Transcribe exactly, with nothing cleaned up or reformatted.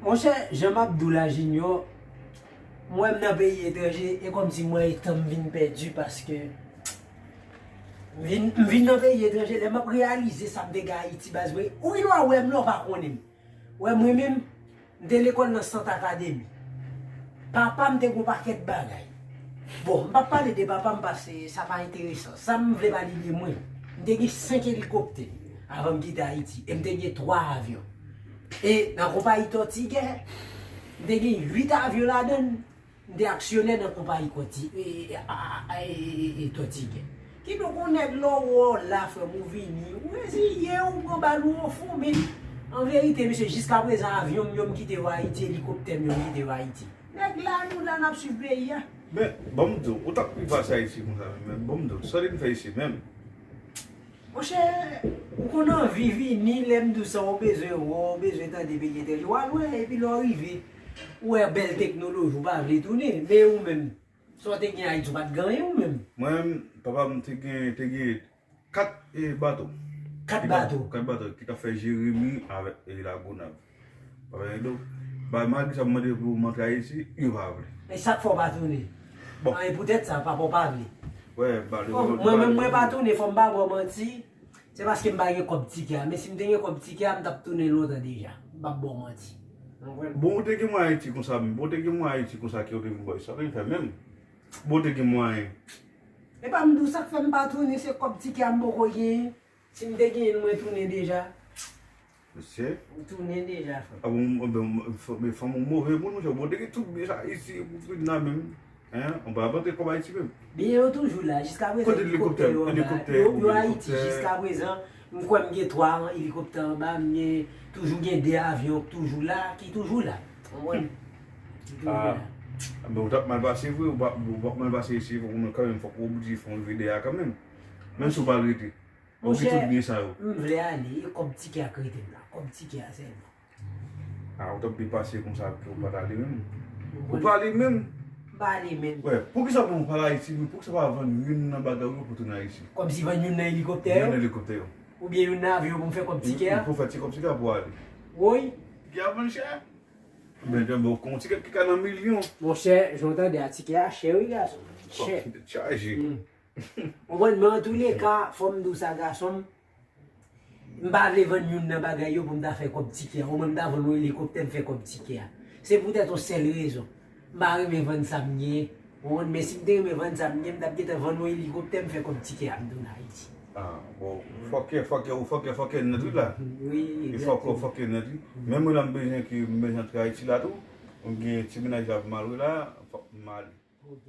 Monchè, jan m ap di w la, Junior, m wè m nan peyi etranje, e kòmsi m wè tan m vin pèdi paske m vin, m vin nan peyi etranje, lè m ap reyalize sa m te gen Ayiti, baz, vre, ou gen dwa wè m lè w pa konnen m. Wè, mwen menm, m te lekòl nan Sant Akademi. Papa m te gon pakèt bagay. Bon, m p ap pale de papa m paske sa pa enteresan. Sa m vle pale de mwen, m te gen senk elikoptè avan m kite Ayiti. E m te gen twa avyon. E nan konpayi Tòtigè, m te gen uit avyon ladan l. M te aksyonè nan konpayi Kòti, e, e, a, a, e, e, e, Tòtigè. Kidonk, yon nèg lè w wè w la, frè m, ou vini, ou reziye w, ou pran bal ou, ou fon, men an verite, mesye, jiskaprezan, avyon m yo m kite yo Ayiti, elikoptè m yo m kite yo Ayiti. Nèg la, nou la, n ap swiv peyi a. Men, ban m di w, ou t ap pi pase Ayiti konsa menm, men ban m di w, sa w te vin fè isit menm? Monchè, ou konn anvi vini, lè m di w sa, ou bezwen wè, ou bezwen tande peyi etranje, w al wè, epi lè w rive, ou wè bèl teknoloji, ou pa vle tounen, men ou menm, sa w te gen Ayiti, ou pa t gen anyen ou menm. Mwen menm, papa m te gen, te gen kat, e, bato. Kat bato? Kat bato ki t ap fè Jeremi avèk, e, Lagonav. Papa Endo, ba, malgre sa, m mande pou m antre Ayiti, yo pa vle. E sa k fè w pa tounen? Bon. An, e poutèt sa, papa w pa vle. Wè, ba, bon, mwen menm, mwen pa tounen, fò m pa ba w manti. Se paske m pa gen kòb tikè a. Men si m te gen kòb tikè a, m t ap tounen lontan deja. M p ap ba w manti. Ou konprann? Bon, ou te gen mwen Ayiti konsa, men bon, ou te gen mwen Ayiti konsa ke ou te vin bò, sa w te fè menm? Bon, ou te gen mwen. E pa m di w sa k fè m pa tounen, se kòb tikè a m poko genyen. Si m te genyen l, mwen tounen deja. Mesye. M tounen deja, frè. A bon, m, m, m, m, men fanm ou move moun, monchè. Bon, te gen tout byen sa isi, pou fin nan menm. Hein? Ou pa vantre kòb Ayiti menm. Byen yo toujou la, jiskaprezan, kote elikoptè yo anba. Elikoptè, yo, yo Ayiti, elikoptè. Jiskaprezan, m kwè m gen twa elikoptè anba, m gen, toujou gen de avyon k toujou la, ki toujou la. Ou konprann? Ki toujou la. Ah, men ou t ap mal pase vre, ou p ap, ou p ap mal pase isi, fòk ou kanmenm, fòk ou oblije fè yon rive dèyè a kanmenm. Menm si ou pa rete. Ou gen tout byen sa yo. Monchè, m vle ale, e kòb tikè a k rete m la. Kòb tikè a sèlman. Ah, ou t ap byen pase konsa ke ou pa t ale menm. Ou pa ale menm? M pa ale menm. Wè, poukisa pou ou pa al Ayiti, men poukisa pa vann youn nan bagay ou yo pou tounen Ayiti? Kòmsi vann youn nan elikoptè yo? Youn nan elikoptè yo. Oubyen youn nan avyon pou m fè kòb tikè a? Pou fè ti kòb tikè a pou ale. Woy. Tikè a vann chè? Men, men, bon, kon tikè ki ka nan milyon. Monchè, jan w tande a, tikè a chè, wi, gason. Chè. Chaje. Hmm. Ou konprann, men antouleka, fò m di w sa, gason m, m pa vle vann youn nan bagay yo pou m ta fè kòb tikè a. Omwen m ta vann yon elikoptè, m fè kòb tikè a. Se poutèt yon sèl rezon. M pa renmen vann sa m genyen. Ou konprann, men si m te renmen vann sa m genyen, m t ap gentan vann yon elikoptè, m fè kòb tikè a, m tounen Ayiti. Ah, bon, fòkè, fòkè, ou fòkè, fòkè nèt wi la. Wi, egzakteman. E fòkè, fòkè nèt wi. Menm mwen la m bezwen ke, m bezwen antre Ayiti la tou. M gen ti mennaj la pou m al wè la, fòk m ale. Ok.